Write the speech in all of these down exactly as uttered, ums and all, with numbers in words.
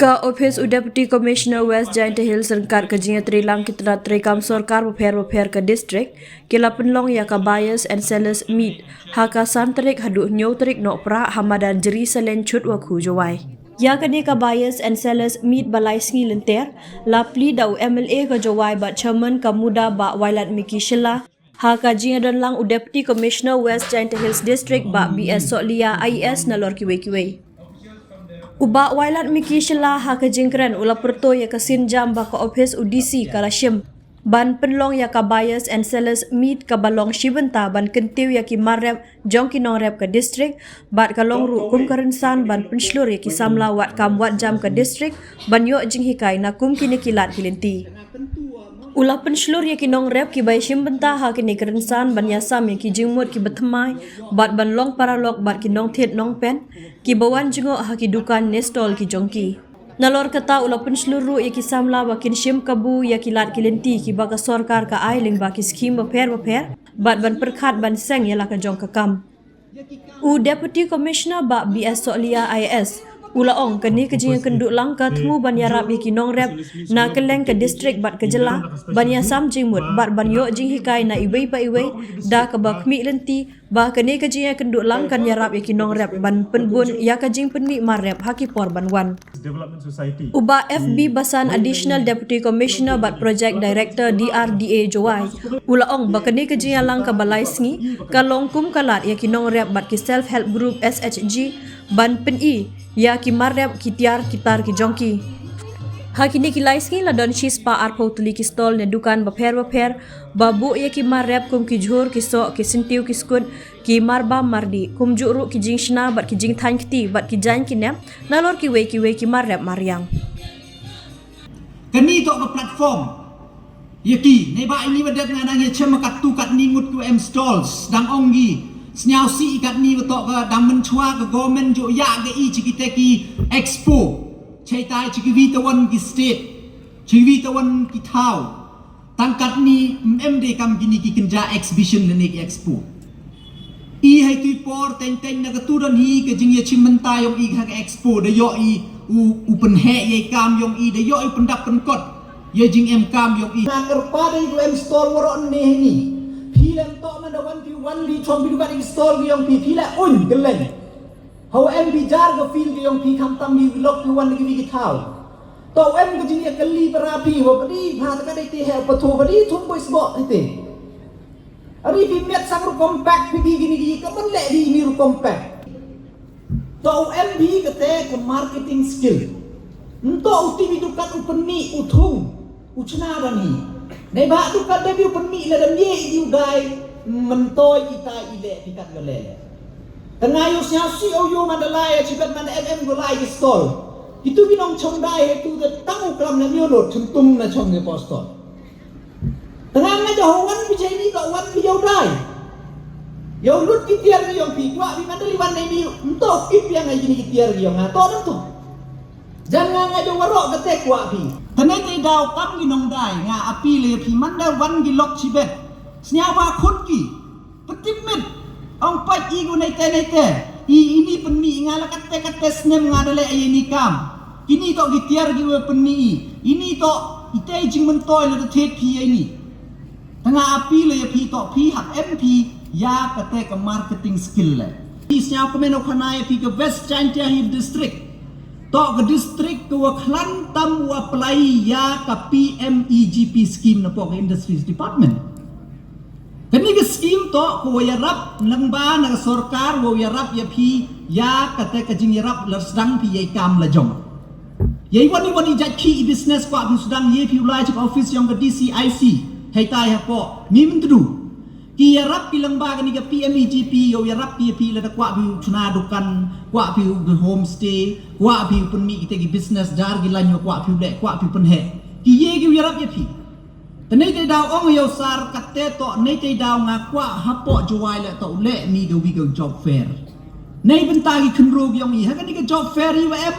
Ka Ophis u Deputy Commissioner West Jaintia Hills ryngkat ka jingïatreilang ki tnat treikam sorkar bapher bapher ka district ki la pynlong ïa ka Buyers and Sellers Meet ha ka san tarik haduh hynñiew tarik Nohprah ha madan Jri Salen Chutwakhu, Jowai. Ïa kane ka Buyers and Sellers Meet ba lai sngi lynter la plie da u M L A ka Jowai bad Chairman ka MUDA, Bah Wailadmiki Shylla, ha ka jingïadonlang u Deputy Commissioner West Jaintia Hills District, Bah B S Sohliya I A S, nalor kiwei kiwei. U Bah Wailadmiki Shylla ha ka jingkren u la pyrto ïa ka sienjam ba ka ophis u D C ka la shim ban pynlong ïa ka Buyers and Sellers Meet kaba long shi bynta ban kyntiew ïa ki mar rep jong ki nongrep ka district, bad ka long ruh kum ka rynsan ban pynshlur ïa ki samla wad kam wad jam ka district ban ïoh jinghikai na kum kine ki lad ki lynti. U la pynshlur ïa ki nongrep kiba ïashim bynta ha kine ki rynsan ban ïasam ïa ki jingmut kiba thymmai bad ban long paralok bad ki nongthied nongpen kiba wan jngoh ha ki dukan ne stall ki jong ki. Nalor kata u la pynshlur ruh ïa ki samla ba kin shim kabu ïa ki lad ki lynti kiba ka sorkar ka ai lyngba ki skhim bapher bapher bad ban pyrkhat ban seng ïa la ka jong ka kam. U Deputy Commissioner Bah B S Sohliya I A S u la ong kane ka jingïakynduh lang ka thmu ban ïarap ïa ki nongrep na kylleng ka district bad ka jylla ban ïasam jingmut bad ban ïoh jinghikai na iwei pa iwei da kaba khmih lynti ba kane ka jingïakynduh lang kan ïarap ïa ki nongrep ban pynbun ïa ka jingpynmih mar rep ha ki por ban wan. U Bah F B Basan, Additional Deputy Commissioner bad Project Director D R D A Jowai, u la ong ba kane ka jingïalang kaba lai sngi ka long kum ka lad ïa ki nongrep bad ki Self Help Group, S H G, ban pyni ïa ki mar rep, ki tiar ki tar ki jong ki. Ha kine ki lai sngi la don shispah arphew tylli ki stall ne dukan bapher bapher ba buh ïa ki mar rep kum ki jhur, ki soh, ki syntiew, ki skut, ki mar bam mar dih, kumjuh ruh ki jingshna bad ki jingthaiñ kti bad ki jaiñ ki nep nalor kiwei kiwei ki mar rep mar riang. Kane toh ka platform ïa ki, ne ba ini ba dep nga dang ïa chem katto katne ngut ki em stalls, dang ong ki, sniaw si i katne ba toh ka dang mynchwa ka government ju ïa ka i chi kita ki expo, chaitai chi ki wi tawan ki state, chi wi tawan ki thaw. Tang katne em de kam kine ki kynja exhibition ne ki expo. I hai tu i por teng teng na ka tu don hi ka jingïa chim mynta yong i ha ka expo da ïoh i u, u pynheh ïa i kam yong i da ïoh i u pyndap pynkot ïa jingem kam yong i. Na kyrpad ïa i u em stall waroh ne hi ni. Phi lem toh man da wan phi wan li chom phi dukan i stall ki yong phi phi la un kylleng. Hawa em phi jar ka feel ki yong phi khamtam hi lok phi wan ki ki thaw. To em ka jingïa kali para phi wa padi pha ta ka dei te he pa tho padi thum boys bo te. Ari phi miat sang rukom pack phi ki gini gi ka man le di ni rukom pack. To em phi ka te ka marketing skill. Nto u ti bi dukan u pynmih u thung u chna dan hi. Nei ba dukan de bi u pynmih le dan ye i u dai mentoi i tai i le phi kat ga le. Tanga yo sia si o yo Mandalay a chibet man em em go lai ki stall. Kitu ki nong chong dai he tu de tang u klam na myo no chum tum na chong ke postor. Tengah nga jauh wan bi jai ni ka wan bi jauh dai. Jauh lut ki tiar ki yong pi kuak bi mandali wan dai ni. Nto ki piang ai ni ki tiar ki yong ha to nto. Jan nga nga jauh warok ke te kuak pi. Tene te dau kam ki nong dai nga api le pi mandal wan ki lok chibet. Snya ba khut ki. Petipmit. Ong pait i gu nei te nei te. I ini penmi nga la kat te kat te snem nga dale ai ni kam. Kini to ki tiar ki we penmi i. Ini to ite jing mentoi le te pi ai ni. Tanga api le phi to phi hap M P ya kate ka marketing skill le. Phi sñiaw kmen u khana ya phi ka West Jaintia Hills District. To ka district ka wa khlan tam wa apply ya ka P M E G P scheme na po ka Industries Department. Kani ka scheme to ka wa yarap nang ba na ka sorkar wa yarap ya phi ya kate ka jing yarap la sdang phi ya i kam la jong. Yei wan i wan i jait ki i business kwah phi sdang yei phi u lai chik office yong ka D C I C. Hei tai ha po mi mentdu. Ki yarap ki lengba kani ka P M E G P yow yarap ki phi lada kwah phi u chna dukan, kwah phi u homestay, kwah phi u penmi kita ki business jar ki lain yow kwah phi u leh, kwah phi u penheh. Ki ye ki u yarap ya phi. Te nei te daw ong yow sar kate to nei te daw nga kwah hapoh Jowai le to le ni da wi ka job fair. Nei bynta ki khynroo ki ong i ha kani ka job fair i wa em.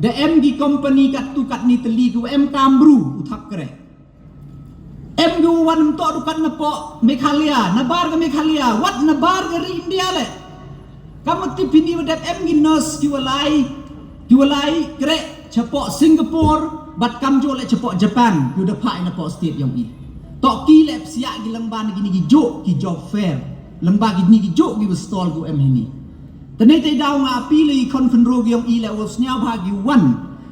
Da em ki company kat tu kat ni teli ki wa em kam bru u thap kre. Em ki wa wan em to dukan na po Meghalaya, na bar ka Meghalaya, wat na bar ka ri India le. Kam ti pini wa dep em ki nurse ki wa lai. Ki wa lai kreh chapoh Singapore bad kamjooh leh chapoh Japan, ki wa da phah ïa napoh state yong i. Toh ki leh psiah ki lyngba na kini ki jooh ki job fair, lyngba kini ki jooh ki wa stall ki wa em hini. Tane te daw nga appeal ïa ki khon khynroo ki yong i leh wa sngewbha ki wan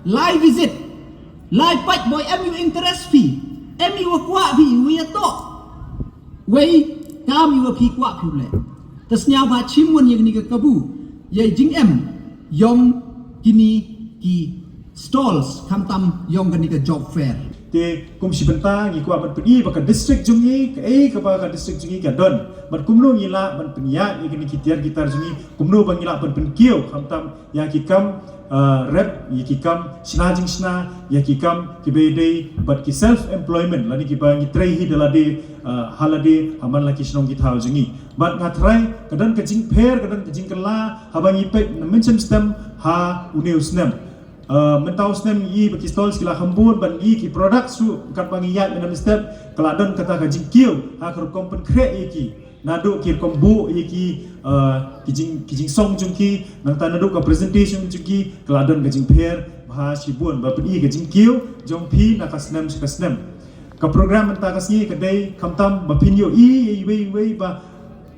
lai visit, lai peit ba em ïa u interest phi, em ïa wa kwah phi, wa ïa toh. Wei kam ïa wa phi kwah phi leh. Te sngewbha chim wan ïa kini ka kabu, ïa i jingem yong kini ki stalls, khamtam yong kani ka job fair. Te kum shi bynta ngi kwah ban pyni ba ka district jong ngi, kaei kaba ka district jong ngi ka don, bad kumno ngi lah ban pynïaid ïa kini ki tiar ki tar jong ngi, kumno ba ngi lah ban pynkiew, khamtam ïa ki kam, ah, rep, ïa ki kam shna jingshna, ïa ki kam kiba ïadei bad ki self employment, lane kiba ngi trei hi da lade, ah, ha lade, ha man la ki shnong ki thaw jong ngi. Bad nga tharai ka don ka jingpher, ka don ka jingkylla haba ngi peit na mynshem stem ha une u snem. Ah, mynta u snem ngi i ba ki stalls ki la kham bun, bad ngi i ki products ruh katba ngi ïaid mynne mynstep, ka la don kata ka jingkiew ha ka rukom pynkhreh ïa ki. Naduh ki rukom buh ïa ki, ah, ki jing, ki jingsong jong ki, nangta naduh ka presentation jong ki, ka la don ka jingpher bha shibun, ba pyni ka jingkiew jong phi na ka snem sha ka snem. Ka program mynta ka sngi ka dei khamtam ba phin ïohi ïa iwei iwei ba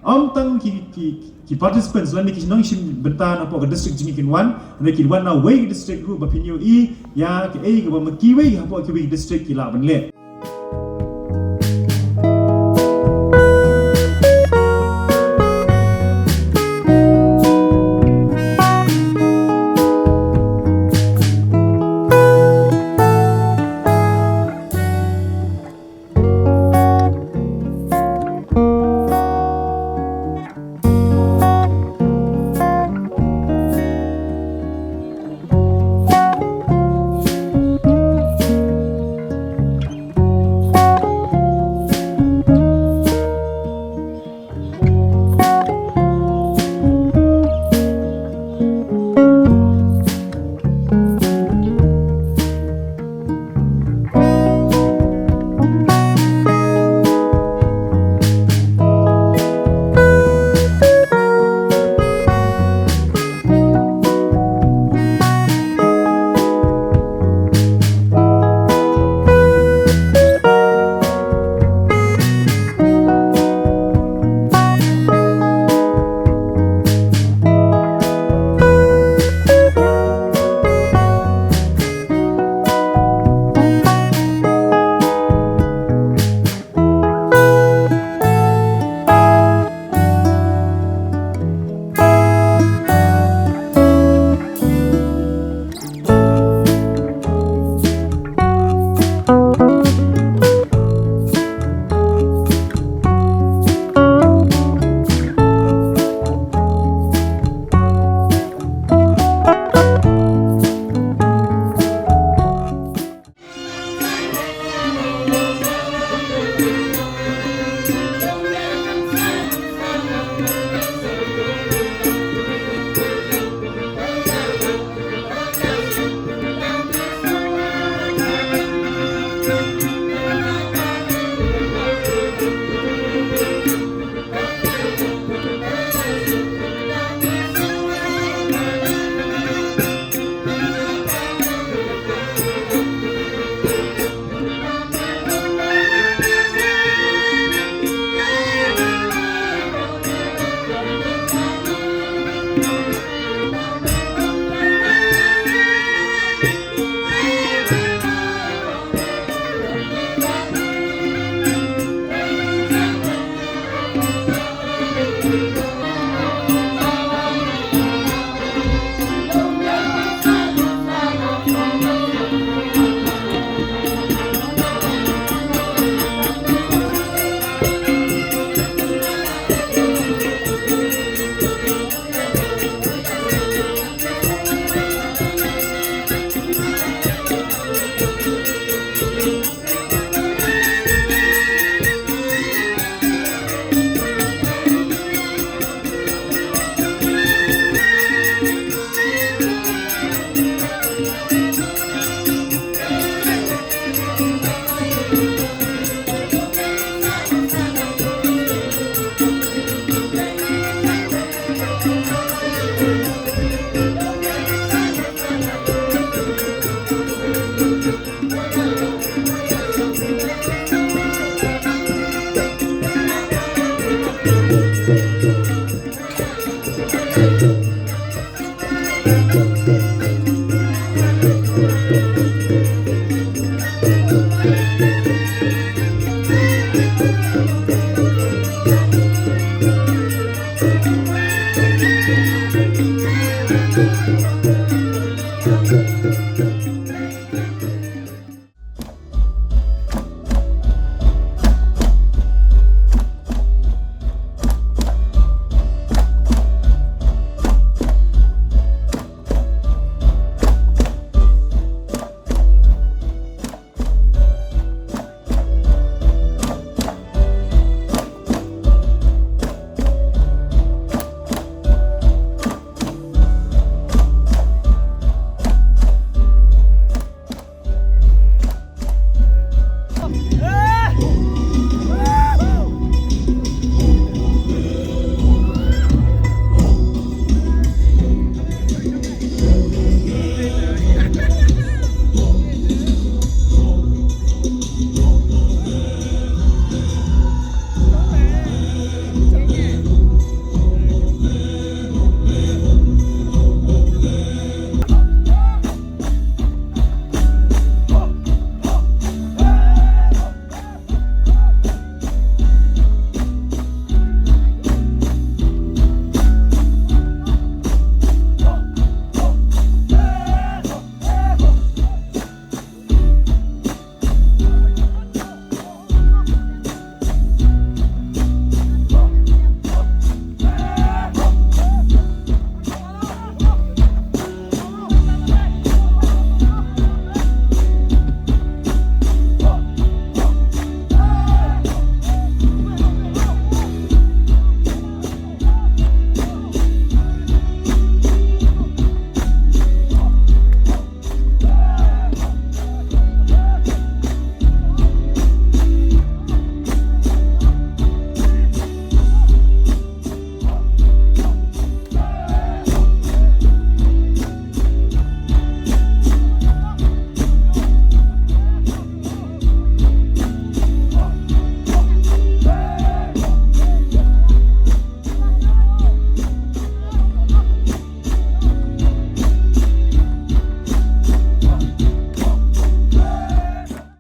ym tang ki, ki, ki participants lane ki nongshim bynta napoh ka district jong ngi kin wan, hynrei kin wan na wei ka district ruh ba phin ïohi ïa kaei kaba ma kiwei hapoh kiwei ki district ki lah ban leh.